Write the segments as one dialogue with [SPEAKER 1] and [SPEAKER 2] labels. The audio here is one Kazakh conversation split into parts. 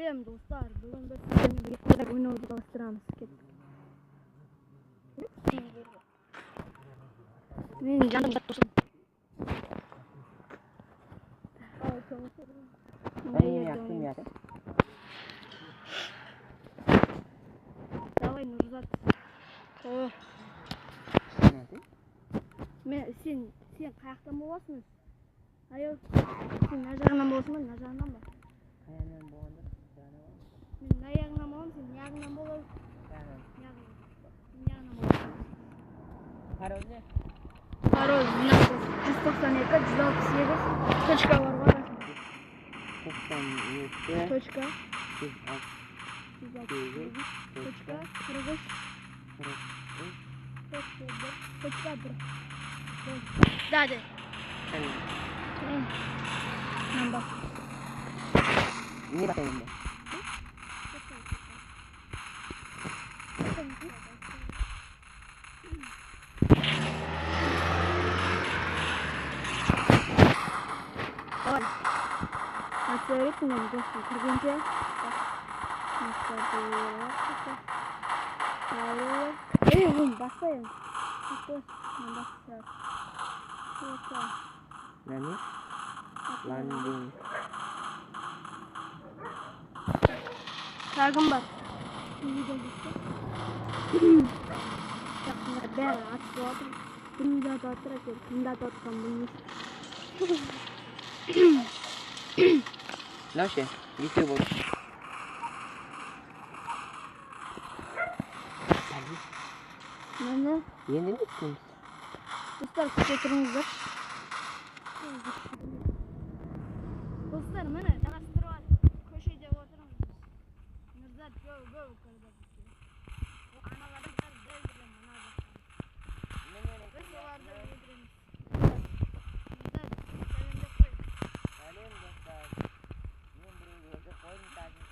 [SPEAKER 1] Сәлем достар, бүгін біз сіздермен бірге ойнауды жалғастырамыз. Кеттік. Мен жанымда досым. Давай, Нұрзат. Мен сен қаяқтан боласың? Айо, сен мына жағынан боласың ба, мына жағынан ба?
[SPEAKER 2] Қаяғынан болғанда?
[SPEAKER 1] Мен мына жағынан боламын, сен мына жағынан боласың. Мына жағынан боласың.
[SPEAKER 2] Пароль не?
[SPEAKER 1] Пароль 192, 168, точка бар ғой арасында.
[SPEAKER 2] 92,
[SPEAKER 1] точка,
[SPEAKER 2] 168,
[SPEAKER 1] точка, 43, 43, точка 1. Да, да. Мен бас.
[SPEAKER 2] Не басайын ба?
[SPEAKER 1] Давай. Атса мен досым кіргенше. Ей, оны баспайын. Мен басып.
[SPEAKER 2] Нәне? Ландин.
[SPEAKER 1] Тагым бар. Бәрі атып жатыр. Кімді атып жатыр екен, кімді атып жатқанын білмейсің.
[SPEAKER 2] Мынау ше, екеу болды.
[SPEAKER 1] Міне.
[SPEAKER 2] Енді не істейміз?
[SPEAKER 1] Достар, күте тұрыңыздар. Достар, міне жалғастырып жатыр. Көшеде отырмыз. Нұрзат гөу-гөу кірді бізге. Аналарды өлтіреміз мына жақтан. Біз оларды өлтіреміз. Нұрзат, сәлемдеп қой.
[SPEAKER 2] Сәлем достар. Мен біреуді өлтіріп қойдым қазір.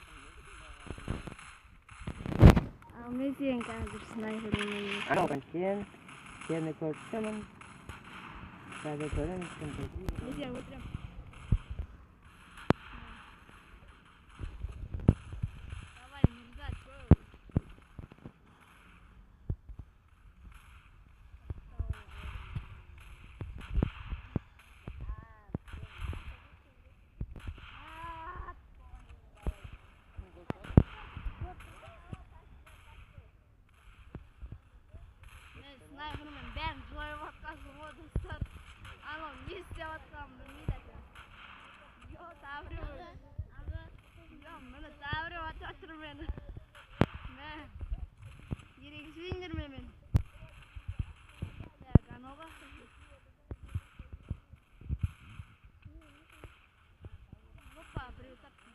[SPEAKER 1] Ал мен сені қазір снайпермен.
[SPEAKER 2] Анау сен, сені көріп тұрмын. Қазір көреміз кім өлтіреді.
[SPEAKER 1] Мен сені өлтіремін. Давай, Нұрзат, go. Мен снайпермен бәрін жойып жатқансың ғой, достар. Анау не істеп жатқанын білмейді әйтеуір. Йо, тағы біреу. Йо, міне тағы біреу атып жатыр мені. Мә, ерегіспейіңдер менімен. Так, анау қаяқта? Опа, біреу таптым.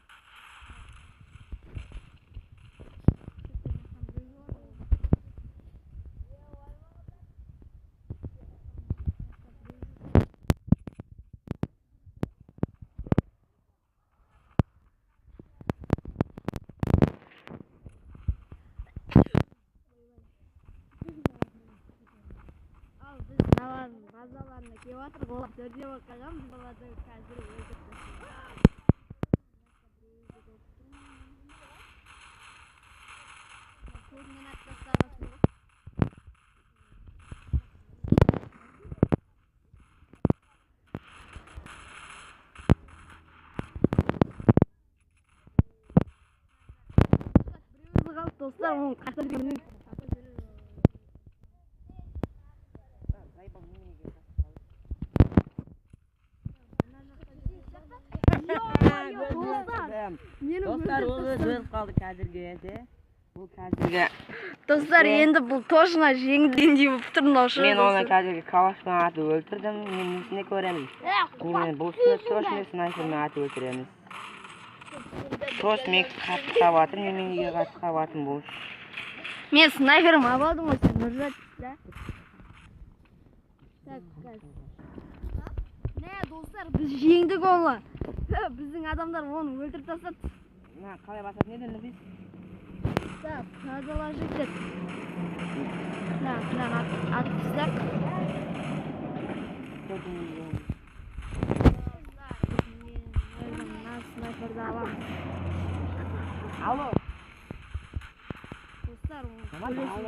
[SPEAKER 1] Ал біз мыналардың базаларына келіп жатырмық. Олар төрде болып қалған, біз оларды қазір өлтіріп тастаймыз. Көзінен атып тастағансың ғой. Біреуі қалды достар, оның қаяқта жүргенін.
[SPEAKER 2] Достар, ол өзі өліп қалды қазіргі енді. Бұл қазіргі.
[SPEAKER 1] Достар, енді бұл точно жеңдендей болып тұр мынау шы.
[SPEAKER 2] Мен оны қазіргі калашпен атып өлтірдім. Мен несіне көремін. Мен бұл үстіне точно снайпермен атып өлтіреміз. Точно мен қатты қабатым, мен неге қатты қабатым бұл.
[SPEAKER 1] Мен снайперім алып алдым ғой сен, Нұрзат, да? Так, қазір. Мә, достар, біз жеңдік оны. Біздің адамдар оны өлтіріп тастады.
[SPEAKER 2] Мына қалай басатын еді, Нұрбек?
[SPEAKER 1] Так, продолжить деп. Мына, мынаны атып тастайық. Мен өзім мына снайперді аламын.
[SPEAKER 2] Алло.
[SPEAKER 1] Достар,
[SPEAKER 2] ол. Достар,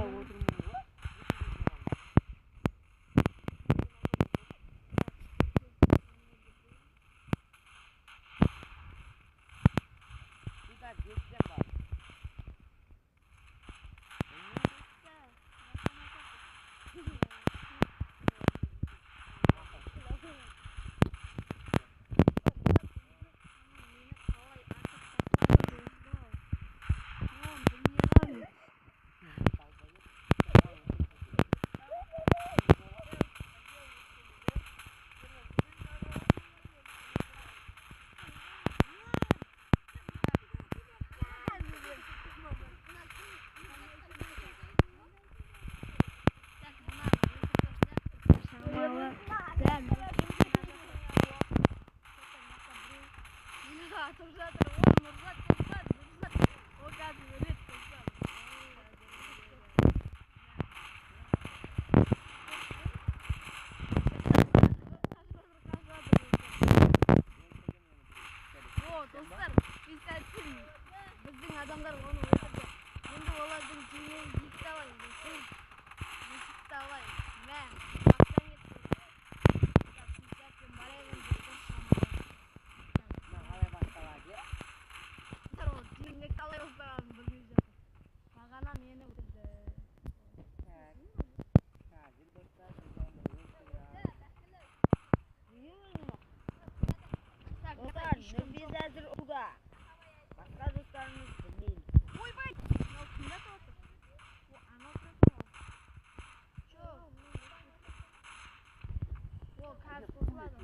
[SPEAKER 2] біздің адамдар оны өлтірді. Енді олардың жеңін екі алайын. Екі алайын. Мә, аттан кетті. Достар, ол жеңін қалай бастағанын білмей жатыр. Бағана мені өлтірді.
[SPEAKER 3] Достар, біз әзір ұлға. Басқа достарымыз білмейміз.
[SPEAKER 1] Ойбай! Мынау кімді атып отыр? О, анау тұр. Чо? О, қазір қосылады.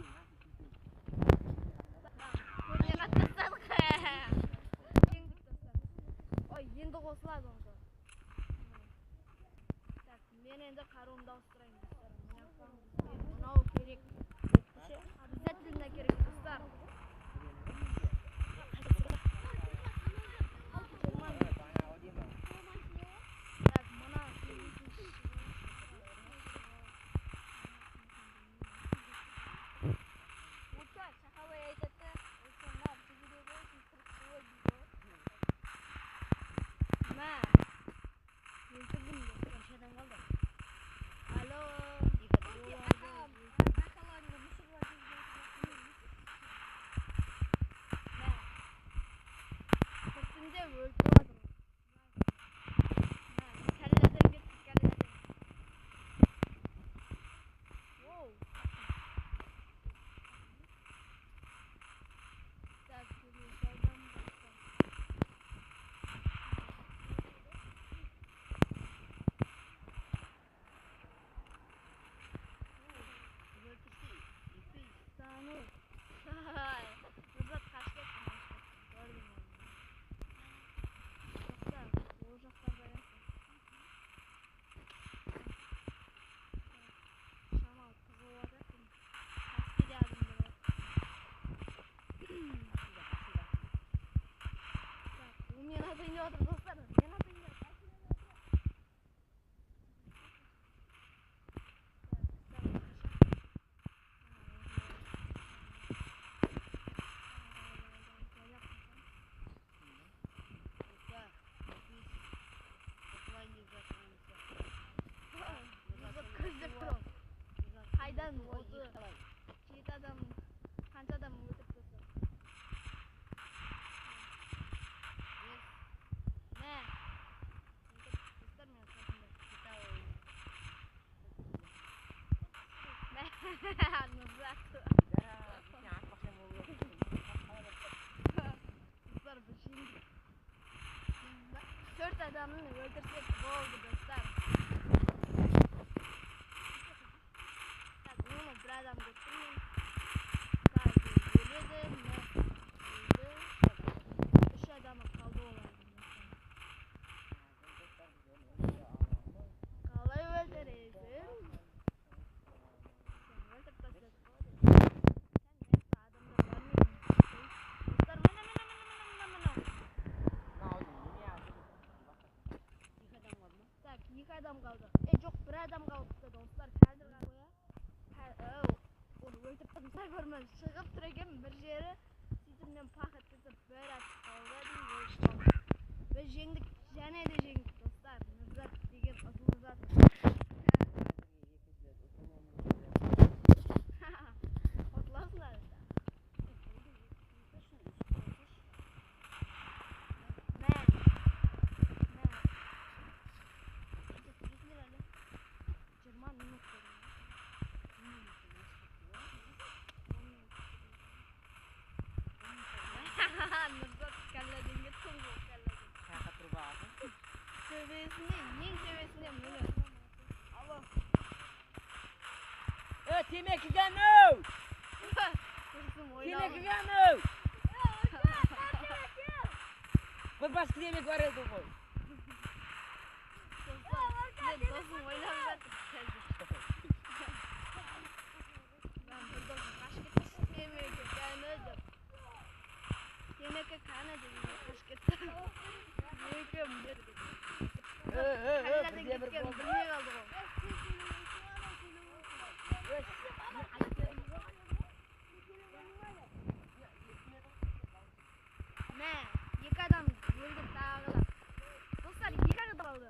[SPEAKER 1] Көне қатыстадық. Жеңдік, достар. Ой, енді қосылады онда. Так, мен енді қаруымды ауыстырайын, достар. Мынау керек. Обязательно керек, достар. Так, мына Алло. Қайдан осы 7 адам, қанша адам өтіп тұрса? Мә. Достар, мен қасымда. Мә, Нұрзат. Достар, біз жеңдік. 4 адамын өлтірсек болды, достар. Бір адам кетті мен. Қазір өледі, өлді. 3 адамы қалды олардың. Қалай өлтіресің? Сен өлтіріп тастадың. Сен адамдар бар ма екен? Достар, міне, міне, міне, міне, міне. Так, 2 адам қалды. Жоқ, 1 адам қалыпты, достар. Қазір қоя. Оны өлтіріп тастар көрмем. Шығып тұр екен бір жері. Сөйтіп мен пах еткізіп бір атып қалды. Өліп қалды. Біз жеңдік, және де жеңдік, достар. Нұрзат деген ұтылып жатыр. Ұтыласыңдар. Мә. Мә. Әлі. 20 минут болды. Нұрзат кәлләден кеткен ғой, кәлләден.
[SPEAKER 2] Қаяққа тұрып аласың?
[SPEAKER 1] Төбесіне, ең төбесіне міне. Алло.
[SPEAKER 3] Е, темекі жану!
[SPEAKER 1] Досым ойнап.
[SPEAKER 3] Темекі жану! Бір пачка темекі бар еді ғой.
[SPEAKER 1] Достар, мен досым ойнап жатыр қазір. Мен бір досым қашып кетті. Темекі кәні деп. Темекі кәні дегенге қашып кетті. Екі бір.
[SPEAKER 3] Е, е, е,
[SPEAKER 1] Кәлләден
[SPEAKER 3] бірде бір
[SPEAKER 1] кеткенін
[SPEAKER 3] болды.
[SPEAKER 1] білмей қалды ғой. Мә, екі адам өлді тағы да. Достар, екі адам қалды.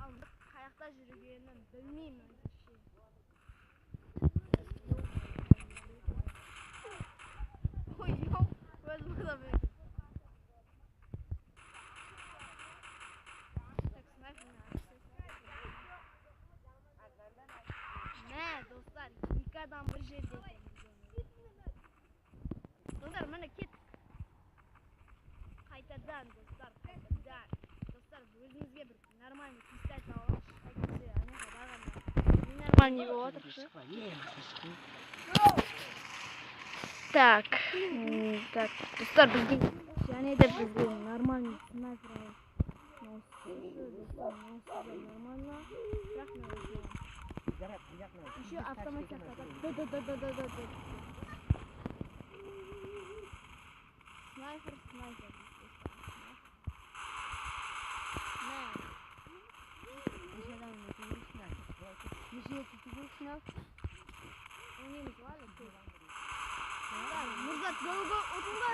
[SPEAKER 1] Ал қаяқта жүргенін білмеймін әзірше. Ой, жоқ, өзім адам екен. Так, снайпермен атып. Мә, достар, екі адам бір жерде екен. Достар, міне кеттік. Қайтадан, достар, қайтадан. Достар, өзімізге бір нормальный пистолет алайықшы. Әйтпесе, ана жаққа барғанда ненормальный болып жатыр ше.
[SPEAKER 2] Шықпа, ең басына шықпа.
[SPEAKER 1] Так, так, достар, бізге және де бізге нормальный снайпер алайық. Мынаусы, достар, мынаусы да нормально. Бірақ мен өзім аламын.
[SPEAKER 2] Жарайды, бір жақынан.
[SPEAKER 1] Еще автомат сияқты атады. Да, да, да, да, да, да, да. Снайпер, снайпер. Мә.
[SPEAKER 2] Неше адам өлтіргенсің? Неше рет өлтіргенсің?
[SPEAKER 1] Ойнаймыз ғой әлі көп. Нұрзат гол ұтылды.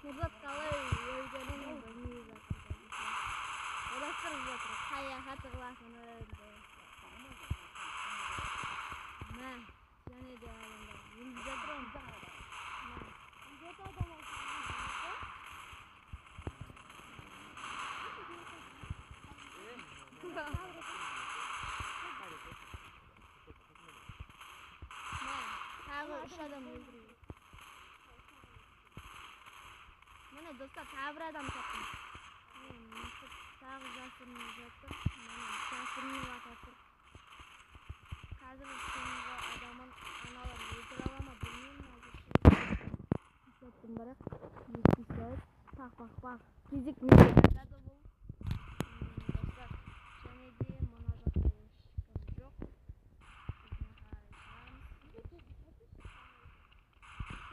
[SPEAKER 1] Нұрзат қалай өлгенін білмей жатыр. Ойластырып жатыр. Қаяққа тығылатынын. Мә, және де адамдар өліп жатыр ғой. Мә. Мә, тағы үш адам өлтіру. Міне, достар, тағы бір адам таптым. Міне, мысық тағы жасырынып жатыр. Міне, жасырынып жатыр. Қазір соңғы адамын аналар өлтіре ала ма білмеймін әзірше. Пистолеттен бірақ екі пистолет. Пах, пах, пах. Кезек менде жатады бұл. Достар, және де мына жақта ешкім жоқ. Біз мына қарай шығамыз.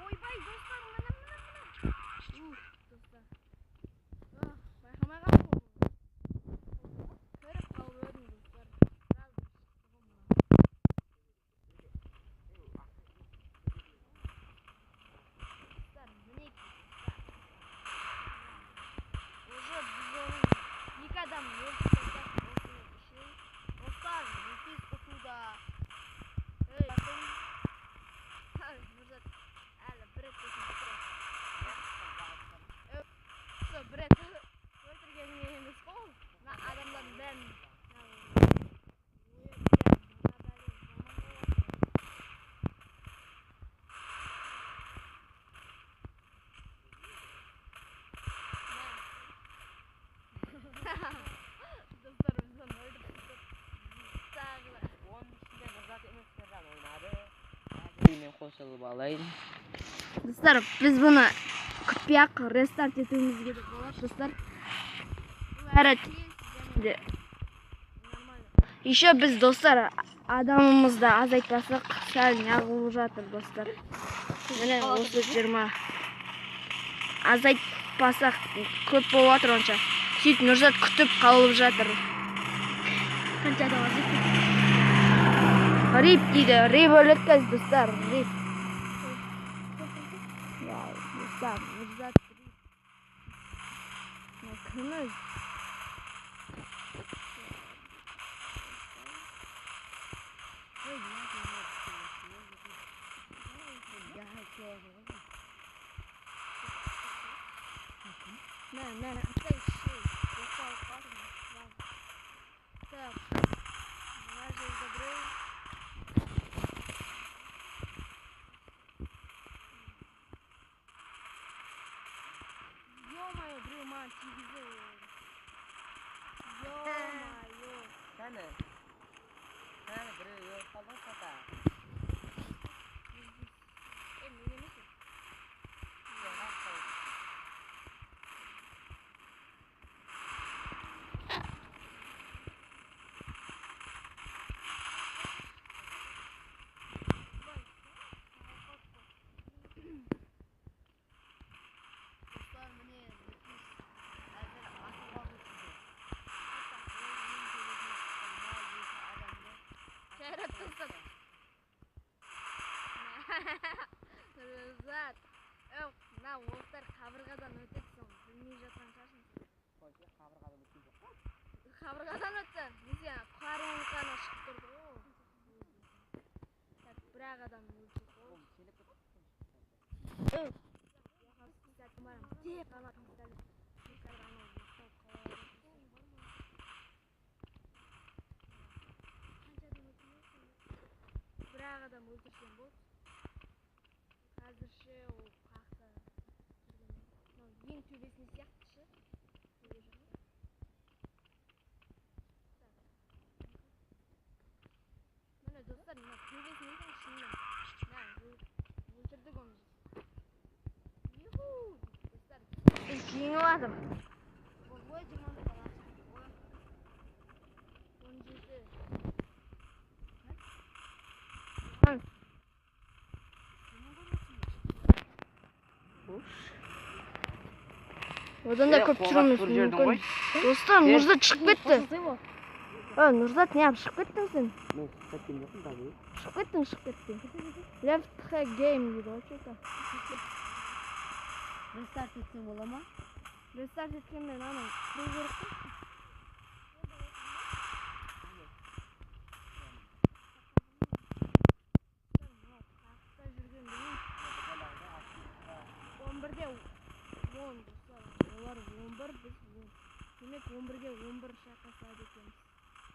[SPEAKER 1] Ойбай, достар, міне, міне, міне. Ух, достар. Ах, байқамай қалдым ғой. Көріп қалып едім, достар. Сразу шықты ғой мына. Достар, мінекей, достар. Уже біз оның екі адам өлтіріп тастадық, осымен үшеу. Достар, Нұртез ұтуда. Ей, батым. Нұрзат, әлі бір рет болсын өлтіреді. Сол бір рет өлтіргеніңе емес қой ол. Мына адамдардың бәрін мына бәле жаман болып жатыр. Мә. Достар, біз оны өлтіріп тастадық. Тағы да.
[SPEAKER 2] Оның ішінде Нұрзат емес, Сержан ойнады. Әзірге мен қосылып алайын.
[SPEAKER 1] Достар, біз бұны күтпей ақ рестарт етуімізге де болады, достар. Бұл әрі тез және де нормально. Еще біз, достар, адамымызды азайтпасақ, сәл неғылып жатыр, достар. Міне осы 20 азайтпасақ көп болып жатыр онша. Сөйтіп Нұрзат күтіп қалып жатыр. Қанша адам азайтты? Рип дейді, рип өледі қазір, достар, рип. Вау, достар, Нұрзат рип. Кім? Мә, қандай шей. Так, мына жерде біреу. Ё-моё, біреу маған тигізді. Ё-моё.
[SPEAKER 2] Кәні. Кәні, біреу өліп қалды ғой қата.
[SPEAKER 1] Мен емес.
[SPEAKER 3] Достар, міне біз әзір атуға көшті.
[SPEAKER 1] Жайрат достар. Нұрзат. Мына оқтар қабырғадан өтеді соң. Білмей жатқан шығарсың.
[SPEAKER 2] Қойшы, қабырғадан өткен жоқ қой.
[SPEAKER 1] Қабырғадан өтті. Несе, қаруын шығып тұрды ғой. Так, бір-ақ адам өлтірді ғой.
[SPEAKER 2] Ол келіп тұр.
[SPEAKER 1] Тек қана таңсалып. Қазір анау ұйықтап қалады. Бір-ақ адам өлтірсем болды. Қазірше ол қақта жүрген. Мынау ең төбесінде сияқты ше. Төбе жағы. Так. Міне достар, мына төбесінде екен шынымен. Мә, өлтірдік оны біз. Юху! Достар, біз жеңіп жатыр.
[SPEAKER 3] Ой, 21 бала шықты ғой.
[SPEAKER 1] 17. Одан да көп
[SPEAKER 2] Қолға
[SPEAKER 1] түсіруіміз
[SPEAKER 2] түсіріп жібердің
[SPEAKER 1] мүмкін.
[SPEAKER 2] ғой.
[SPEAKER 1] Достар, Нұрзат шығып кетті. Нұрзат, неғып шығып кеттің сен?
[SPEAKER 2] Мен шығып кеткен жоқпын даже.
[SPEAKER 1] Шығып кеттің, шығып кеттің. Left the game дейді ғой, что-то.
[SPEAKER 3] Рестарт етсем бола ма?
[SPEAKER 1] Рестарт еткенмен анау кіру керек қой. Мынау қақта жүрген білмеймін. 11-де 10 достар. Олар 11, біз 10. Демек 11-ге 11 шайқасады екенбіз.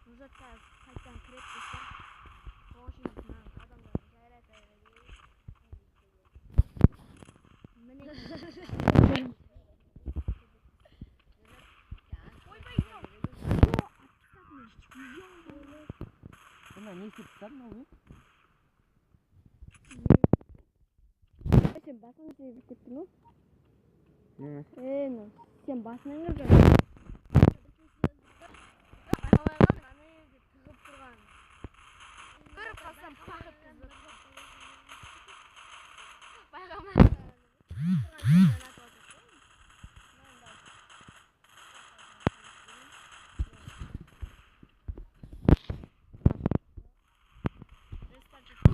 [SPEAKER 1] Нұрзат қазір қайтадан кіреді достар. Сол үшін біз мына адамдарды жайрат айға Міне. Ойбай,
[SPEAKER 2] Мына не істеп тастадың мынау не?
[SPEAKER 1] Сен басынан тебіп кеттің ғой.
[SPEAKER 2] Не?
[SPEAKER 1] Ну, сен басынан кірген. Ана жерде тығып тұрған. Көріп қалсам пах еткізіп. Байқамай. Тұрған жерден атып жатыр ғой. Мынандай. Рестарт етті.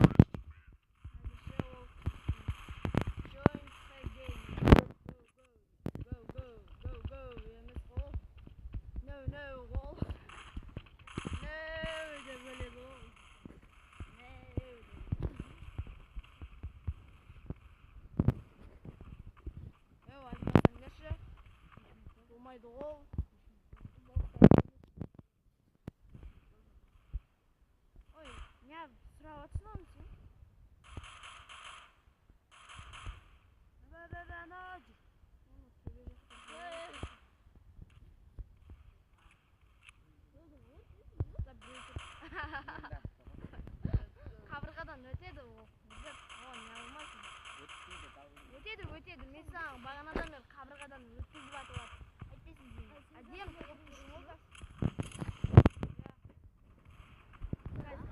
[SPEAKER 1] Әзірше ол Join the game. Go, go, go, go, go, go емес қой. No, no, ол. No деп өледі ол. No деп. Еу, айтпасаңдаршы. Болмайды ғой. Ой, неғып сұрап жатсың оны сен? Оны төбе жақта біреу тұр. Қабырғадан өтеді ол. Нұрзат, оған не алмайсың. Өтеді, өтеді. Мен саған бағанадан бері қабырғадан өткізіп атып жатыр. Әйтпесе сен әдемі қылып тұрсың ғой.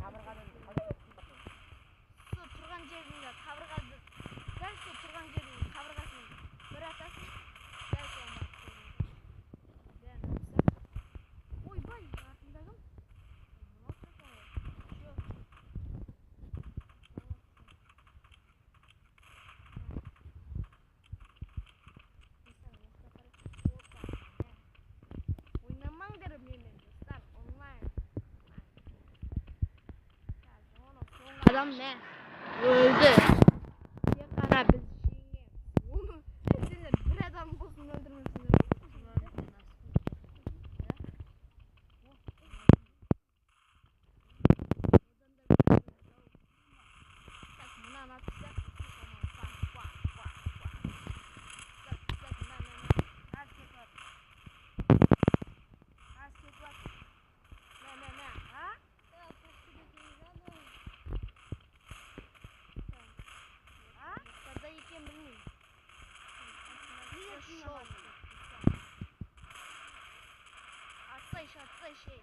[SPEAKER 2] Қабырғадан қалай өтті?
[SPEAKER 1] Сол тұрған жерінде қабырғады, дәл сол тұрған жердің қабырғасын бір атасың, дәл сол бәрін атсақ. Ойбай, артында кім? Мынау тұр екен ғой. Чё? Достар, осында қарай. Опа, мә. адам мә өлді. Тек қана біз жеңеміз. Оны сендер бір адам болсын өлтірмейсіңдер. Так, мынаны атсақ, па, па, па, па. Так, так, мә, мә, мә.
[SPEAKER 3] Аз кетіп жатыр. Аз кетіп жатыр.
[SPEAKER 1] Мә, мә, мә.
[SPEAKER 3] А? А?
[SPEAKER 1] Қайда екенін білмеймін.
[SPEAKER 3] Неге тыңдамадың?
[SPEAKER 1] Атсайшы, атсайшы, ей.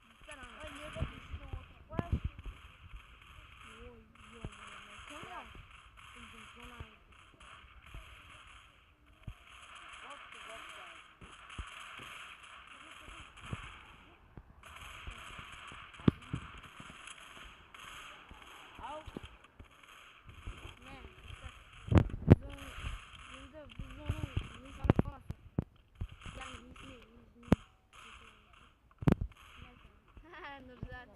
[SPEAKER 1] Достар, ана.
[SPEAKER 3] Ой, не болды, үстіне отырып қояйыншы.
[SPEAKER 1] Ой, ё-моё, кім ол? Біздің зона.
[SPEAKER 3] Бопты, бопты. Ау.
[SPEAKER 1] Мә, достар. Біз енді біз оның несін алып, яғни несіне өзіне. Нұрзат.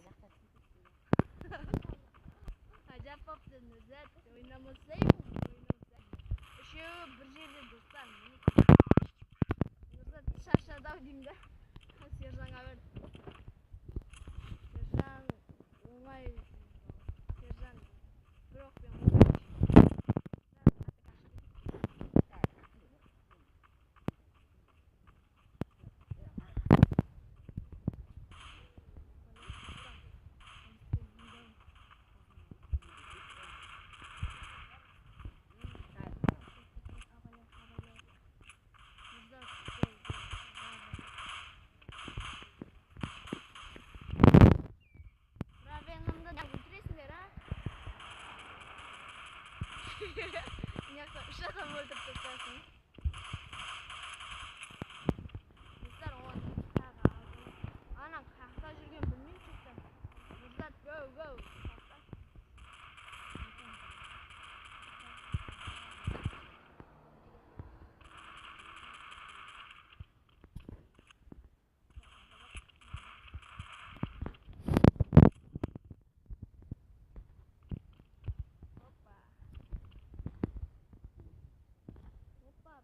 [SPEAKER 1] Ажап бопты, Нұрзат. Ойнамасай, ойнамасай. Үшеуі бір жерде, достар. Мінекей. Нұрзат шаршады ау деймін да. Сержанға берді. Сержан оңай. Сержан бір оқпен оңай. Нұрзат, гол, гол, браво. Равенымды да өлтіресіңдер, а? Мына жақта үш адам өлтіріп тастасын. Достар, оны тағы алды. Ана қаяқта жүрген білмеймін что-то. Нұрзат, go, go. Тоқта. Опа. Опа,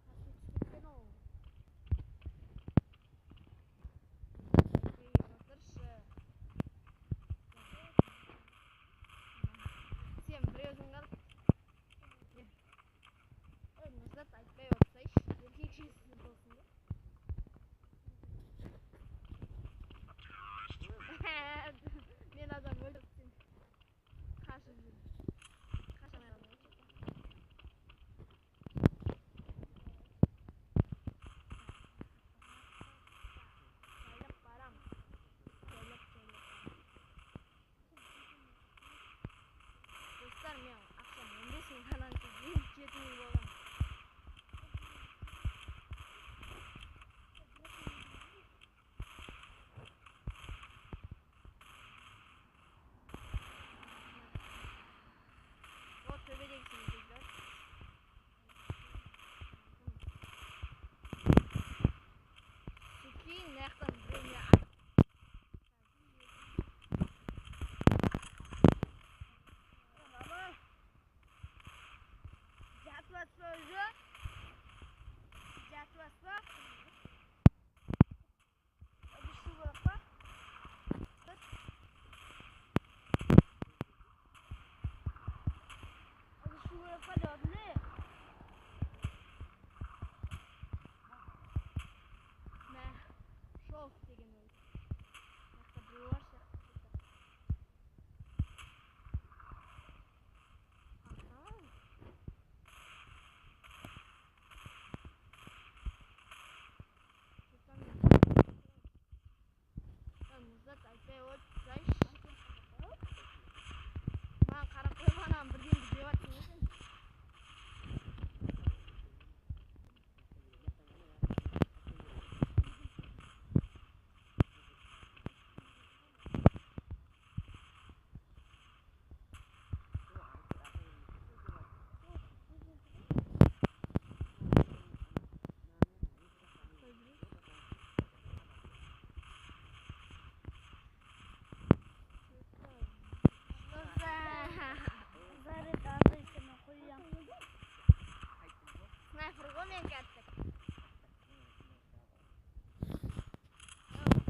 [SPEAKER 1] Сонымен кеттік.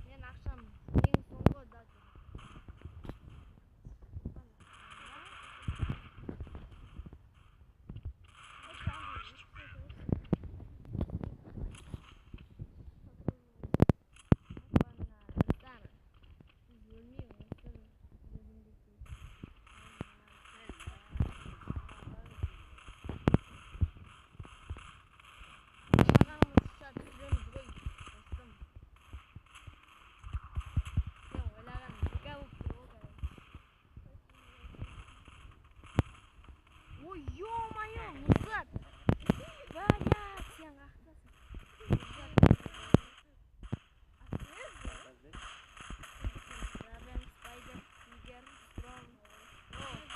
[SPEAKER 1] Мен ақшам ең соңғы да. Ой, ё-моё, Нұрзат! Блядь, сен қақтасың.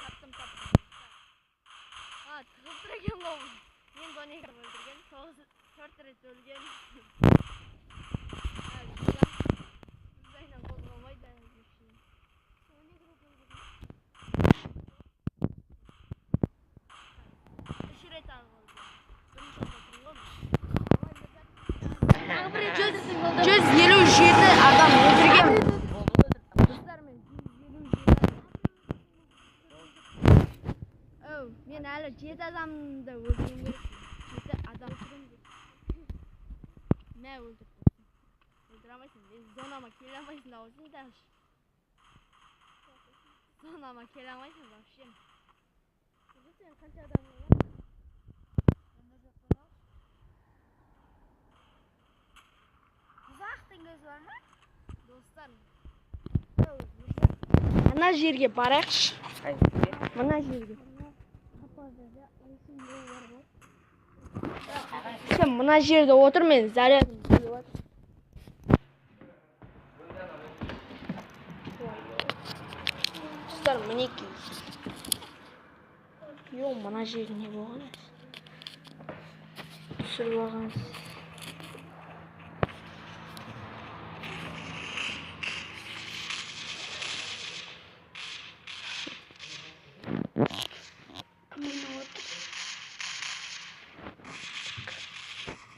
[SPEAKER 1] Таптым, таптым. А, тығылып тұр екен ғой. Мен 12 өлтірген, 4 рет өлген. Жайынан қозғалмайды. Жүз елу жеті адам өлтірген. Достар, мен 157 адам. Мен әлі 7 адамды өлтіруім керек. 7 адам. Мә өлтіріп. Өлтіре алмайсың. Мен зонама келе алмайсың да осың даже. Зонама келе алмайсың вообще.
[SPEAKER 4] Сен қанша адам бар? Ұзақтың көзі бар ма?
[SPEAKER 1] Достар. Ана жерге барайықшы. Мына жерге. Сен мына жерде отыр, мен зарядым бөліп жатыр. Достар, мінекей. Йо, мына жерде не болған? Түсіріп алған.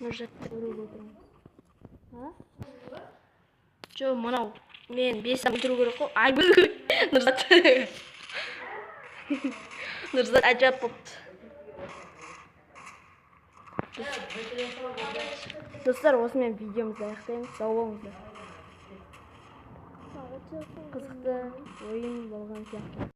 [SPEAKER 1] Нұрзатты көруге отырмын. Жоқ, мынау мен 5 адам өлтіру керек қой. Ай, Нұрзат. Нұрзат ажап болыпты. Достар, осымен видеомызды аяқтаймыз. Сау болыңыздар. Қызықты ойын болған сияқты.